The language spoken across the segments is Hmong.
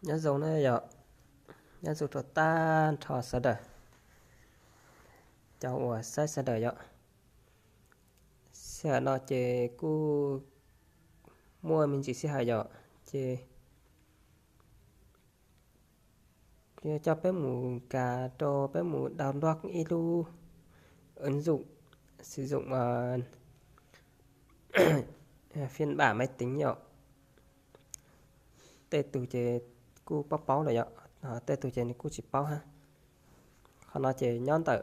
Nyob zoo na yom, nyob zoo rau tag nrho sawv daws, cov uas saib sawv daws yom. Sij hawm no ces kuj muaj me ntsis sij hawm yom, ces coj peb mus nkag rau peb mus download ib lub ứng dụng sử dụng phiên bản máy tính yom. Tej tug ces kuj paub paub lawm yom, tej tug ces nws kuj tsis paub hab. Qhov no ces nyob ntawm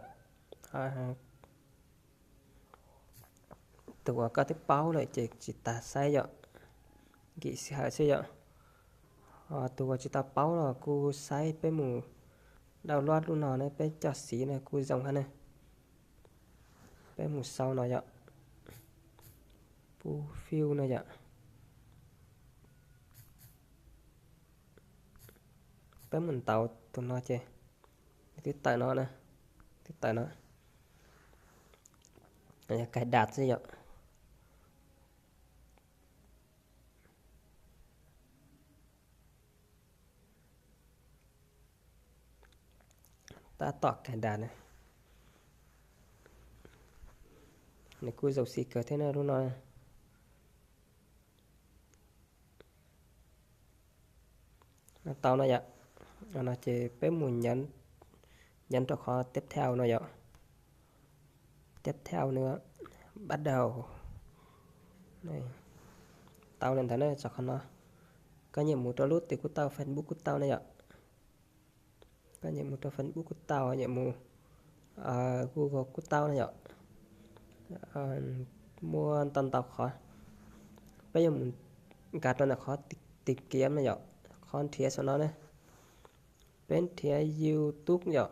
tus uas koj twb paub lawm ces tsis tas saib yom, nkim sij hawm xwb yom. Tus uas tsis tau paub los kuj saib peb mus download lub no ne, peb coj siv no kuj zoo hab ne. Peb mus sau no yom, pub fill no yom. Peb mus ntaus tus no ces nws twb tawm no na, twb tawm no, yog cài đặt xwb yom. Tab tom cài đặt na. Nws kuj zoo xim kawg thiab na lub no. Tau no yom. No ces peb mus nhấn rau qhov tiếp theo no yom. Tiếp theo nữa, bắt đầu. Tau li ntawd na, txog qhov no koj nyem mus rau lub twg kuj tau, Facebook kuj tau na yom. Koj nyem mus rau Facebook kuj tau, nyem mus Google kuj tau na yom. Muaj ntau ntau qhov. Peb yuav mus nkag rau ntawm qhov tìm kiếm no yom, qhov nrhiav saum no ne. Peb nrhiav YouTube yom,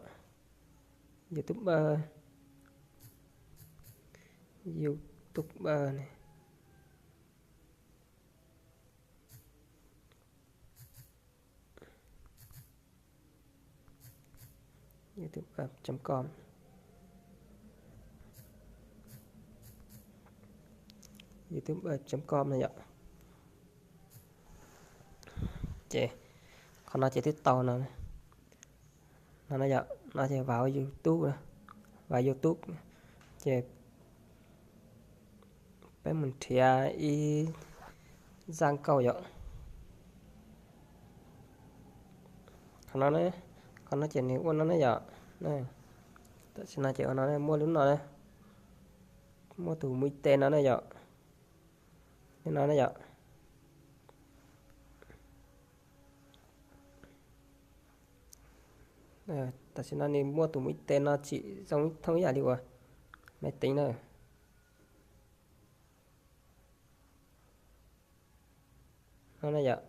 YouTuber, YouTuber ne. YouTube chấm com, YouTube chấm com no yom. Ces qhov no ces twb tau no, no yom, no ces vào YouTube, vào YouTube ces peb mus nrhiav ib zaj nkauj yom. Qhov no, qhov no ces nws ua no ne yom. Tam sim no ces ua no muaj lub no, muaj tus mũi tên no ne yom. Li no ne yom. Tam sim no nws muaj tus mũi tên no tsim zoo thoob ib yam li uas máy tính na. No ne yom.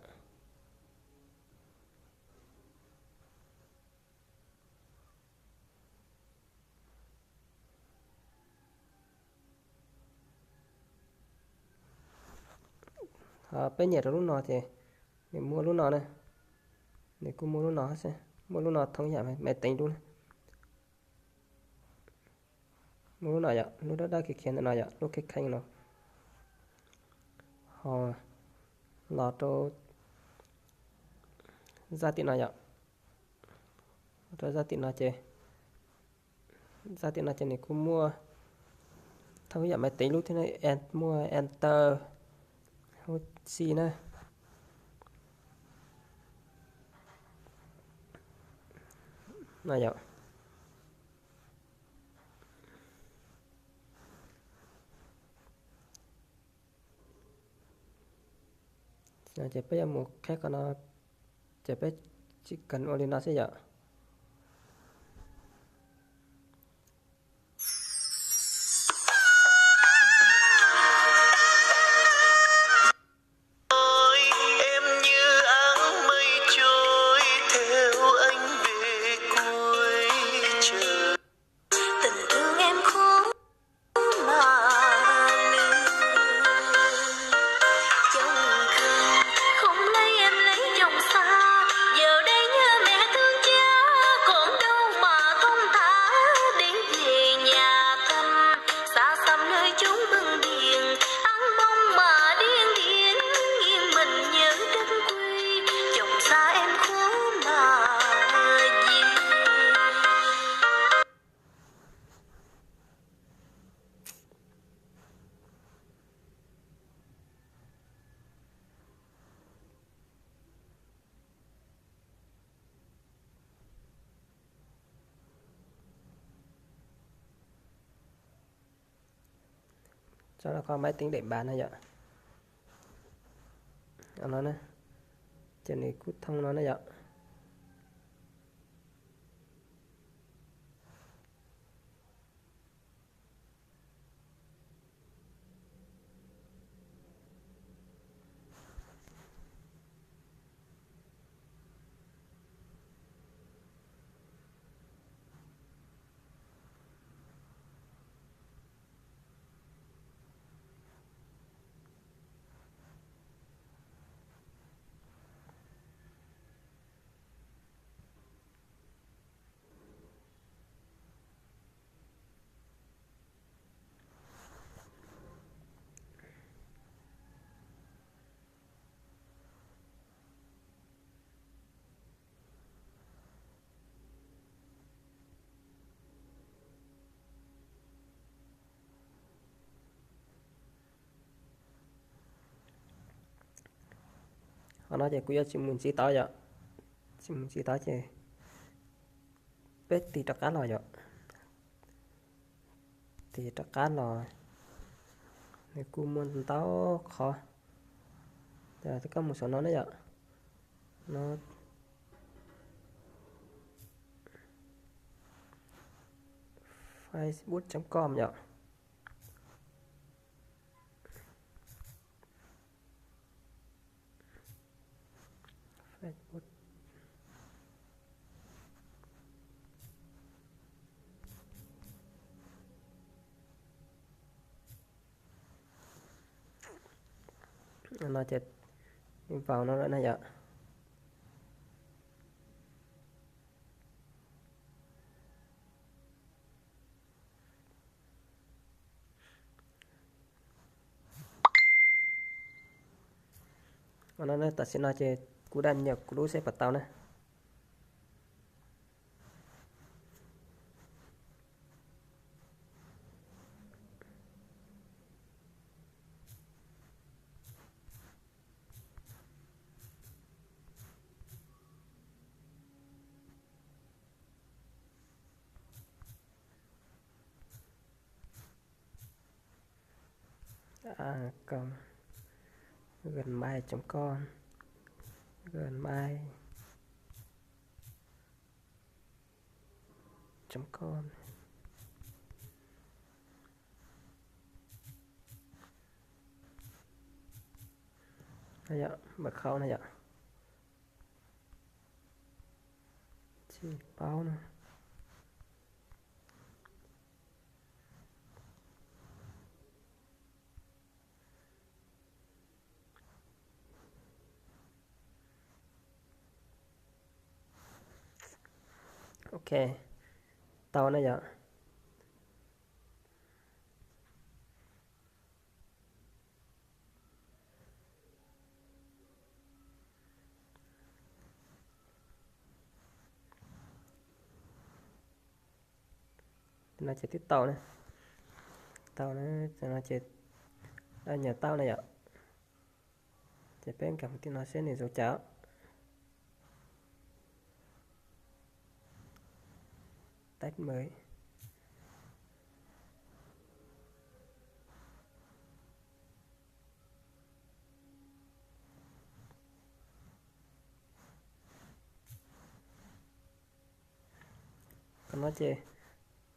Peb nyem rau lub no ces nws muaj lub no na, nws kuj muaj lub no xwb, muaj lub no thoob yam máy tính lub na. Muaj lub no yom, lub dawb dawb khiav khiav ntawm no yom, lub kheej kheej no. Ho los rau zaj tim no yom, rau zaj tim no ces, zaj tim no ces nws kuj muaj thoob yam máy tính lub thiab, muaj enter, hub xi na. No yom. Ces peb yuav mus kheb qhov no, ces peb tsis kheev ua li no xwb yom. Rau qhov máy tính để bàn na yom. No na, ces nws kuj thoob no na yom. Qhov no ces kuv yuav tsis mus ntxiv tod yom. Tsis mus ntxiv tod ces peb tig rov qab los yom. Tig rov qab los, nws kuj muaj ntau qhov. Ces koj mus saum no ne yom. No, facebook chấm com yom. Facebook. No ces vào no lawm na yom. Tam sim no ces kuv đăng nhập kuv lub seb puas tau na. A còng gmail chấm com, gmail chấm com. Mật khẩu na yom. Tsis paub na. Ok, tau na yom. No ces twb tau na. Tau na, ces đăng nhập tau na yom. Ces peb nkag mus tim no seb nws zoo cas. Test mới. Qhov no ces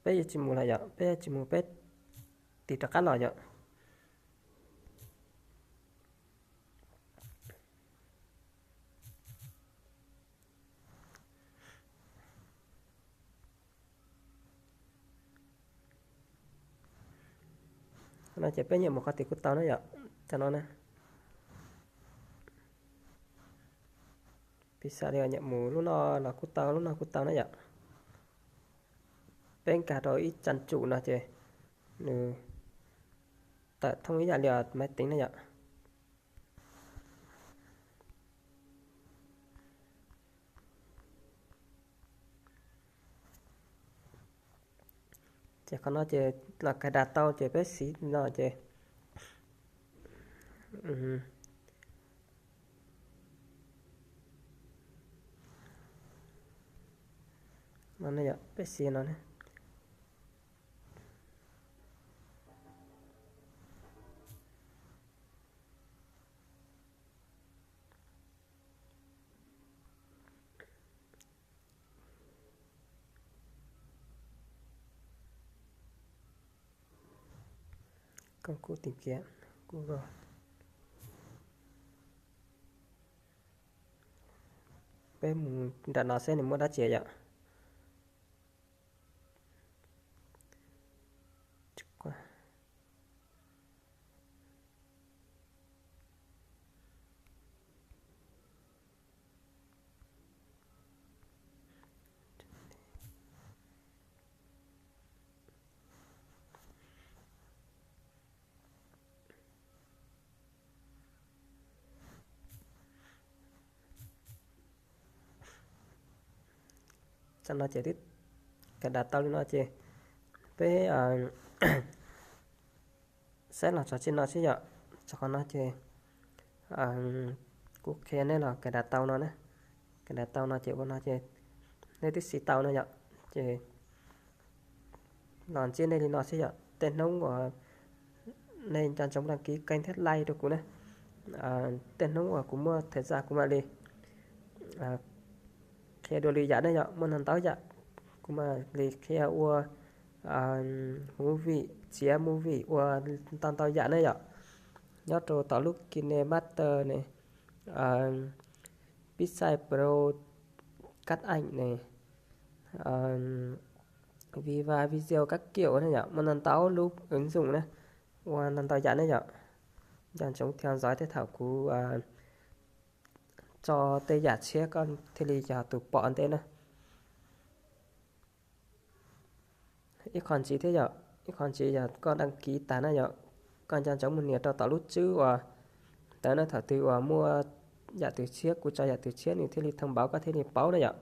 peb yuav tsis mus lawm yom, peb yuav tsis mus, peb tig rov qab los yom. No ces peb nyiam mus qhov twg kuj tau na yom, cov no na. Piv xam li nyiam mus lub no los kuj tau, lub no kuj tau na yom. Peb nkag rau ib tsab tsum no ces nws tawm thooj ib yam li maiv teev na yom. Ces qhov no ces los kais das tau ces peb siv no ces no ne yom, peb siv no ne. Công cụ tìm kiếm Google. Peb mus nram no seb nws muaj dab tsi yom. Tam no ces twb cài đặt tau li no ces peb saib los tso tsi no sib yom. Tso qhov no ces kuv qhia nej los cài đặt tau no na. Cài đặt tau no ces ua no ces nej twb siv tau no yom. Ces los ntsib nej li no sib yom. Tej hnub uas nej nco ntsoov đăng ký kênh thiab like rau kuv na. Tej hnub uas kuv muaj thời gian kuv mam li qhia dua lwm yam ne yom, muaj ntau ntau yam. Kuv mam li qhia ua movie, txiav movie ua ntau ntau yam ne yom. Nyob rau tom lub KineMaster ne, Pixel Pro, cắt ảnh ne, Viva Video các kiểu ne yom, muaj ntau ntau lub ứng dụng ne, ua ntau ntau yam ne yom. Nco ntsoov theo dõi thiab thaum kuv tso tej yam tshiab koj thiaj li yog tus pom ntej na. Ib qho ntxiv thiab yom, ib qho ntxiv yog koj đăng ký tas na yom, koj nco ntsoov mus nias rau tom lub tswb uas ntawd na, thaum twg uas muaj yam twg tshiab, kuv tso yam twg tshiab nws thiaj li thông báo koj thiaj li paub na yom.